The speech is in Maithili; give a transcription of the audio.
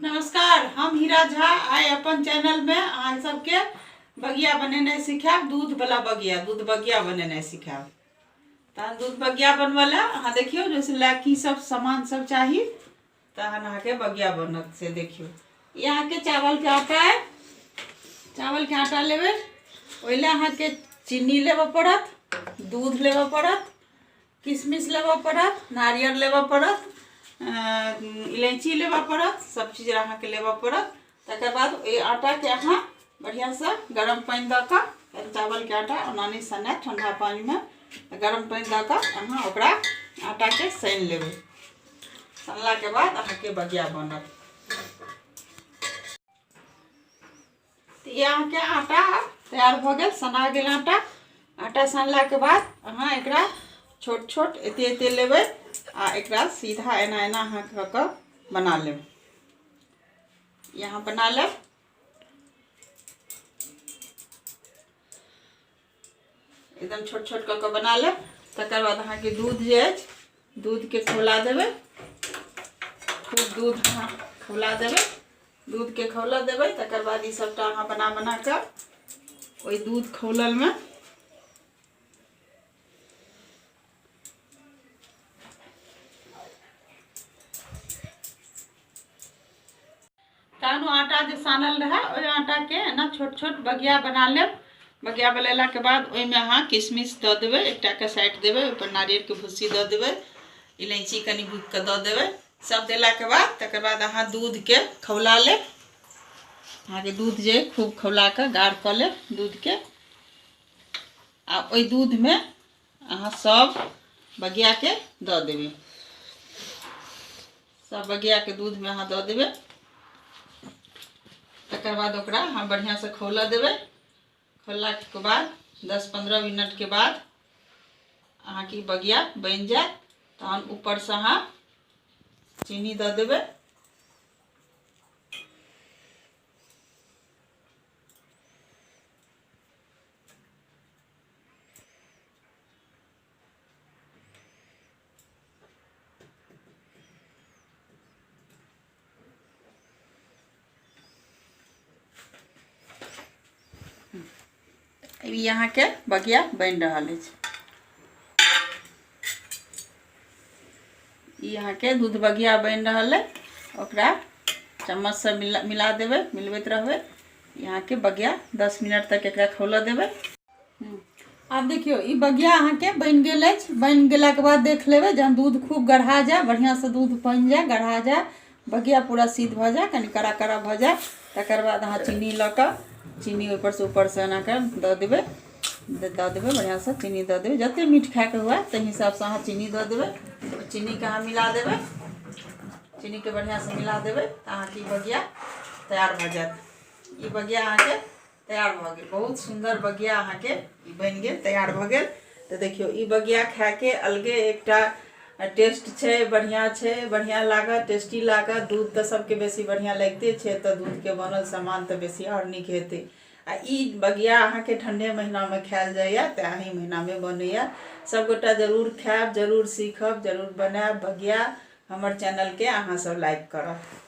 नमस्कार, हम हीरा झा। आइ अपन चैनल में अहाँ सबके बगिया बनेनाइ सिखायब, दूध वाला बगिया, दूध बगिया बनेनाइ सिखायब। तहन दूध बगिया बनबऽ लए अहाँ देखियौ जे से लए की सब सामान सब चाही, तहन अहाँके बगिया बनत। से देखियौ, ई अहाँके चावलके आटा अइ। चावलके आटा लेबै, ओहि लए अहाँके चीनी लेबऽ पड़त, दूध लेबऽ पड़त, किशमिश लेबऽ पड़त, नारियल लेबऽ पड़त, इलायची लेबऽ पड़त, सब चीज अहाँके लेबऽ पड़त। तकर बाद ओहि आटाके अहाँ बढ़िआँसँ गरम पानि दऽ कऽ, चावलके आटा ओना नहि सनायत ठण्डा पानिमे, गरम पानि दऽ कऽ अहाँ ओकरा आटाके सानि लेबै। सनलाके बाद अहाँके बगिया बनत। तऽ ई अहाँके आटा तैयार भऽ गेल, सना गेल आटा। आटा सनलाके बाद अहाँ एकरा छोट छोट एते एते लेबै आ एकरा सीधा एना एना अहाँ कऽ कऽ बना लेब। यहाँ बना लेब। एकदम छोट छोट कऽ कऽ बना लेब। तकर बाद अहाँके दूध जे अछि, दूधके खौला देबै। खूब दूध अहाँ खौला देबै, दूधके खौला देबै। तकर बाद ई सबटा अहाँ बना बना कऽ ओहि दूध खौललमे तहन ओ आटा जे सानल रहए, ओहि आटाके एना छोट छोट बगिया बना लेब। बगिया बनेलाके बाद ओहिमे अहाँ किशमिश दऽ देबै, एकटाके साटि देबै, ओहिपर नारियलके भुस्सी दऽ देबै, इलायची कनि भूजि कऽ दऽ देबै। सब देलाके बाद तकर बाद अहाँ दूधके खौला लेब। अहाँके दूध जे खूब खौला कऽ गाढ़ कऽ लेब दूधके, आ ओहि दूधमे अहाँ सब बगियाके दऽ देबै। सब बगियाके दूधमे अहाँ दऽ देबै। तकर बाद ओकरा अहाँ बढ़िआँसँ खौलऽ देबै। खौललाके बाद 10-15 मिनटके बाद अहाँके बगिया बनि जायत। तहन ऊपरसँ अहाँ चीनी दऽ देबै। ई अहाँके बगिया बनि रहल अछि। ई अहाँके दूध बगिया बनि रहल अइ। ओकरा चम्मचसँ मिला मिला देबै, मिलबैत रहबै। ई अहाँके बगिया 10 मिनट तक एकरा खौलऽ देबै। आब देखियौ, ई बगिया अहाँके बनि गेल अछि। बनि गेलाके बाद देख लेबै, जहन दूध खूब गढ़ा जाय, बढ़िआँसँ दूध बनि जाय, गढ़ा जाय, बगिया पूरा सिद्ध भऽ जाय, कनि कड़ा कड़ा भऽ जाय, तकर बाद अहाँ चीनी लऽ कऽ चीनी ओहिपरसँ ऊपरसँ एना कऽ दऽ देबै, दऽ देबै बढ़िआँसँ चीनी दऽ देबै। जतेक मीठ खायके हुए ताहि हिसाबसँ अहाँ चीनी दऽ देबै। चीनीके अहाँ मिला देबै, चीनीके बढ़िआँसँ मिला देबै तऽ अहाँके ई बगिया तैयार भऽ जायत। ई बगिया अहाँके तैयार भऽ गेल। बहुत सुन्दर बगिया अहाँके ई बनि गेल, तैयार भऽ गेल। तऽ देखियौ, ई बगिया खायके अलगे एकटा टेस्ट छै, बढ़िआँ छै, बढ़िआँ लागत, टेस्टी लागत। दूध तऽ सबके बेसी बढ़िआँ लगिते छै, तऽ दूधके बनल सामान तऽ बेसी आओर नीक हेतै। आ ई बगिया अहाँके ठण्डे महीनामे खायल जाइए, तऽ एहि महीनामे बनैए। सबगोटा जरूर खायब, जरूर सीखब, जरूर बनायब बगिया। हमर चैनलके अहाँ सब लाइक करब।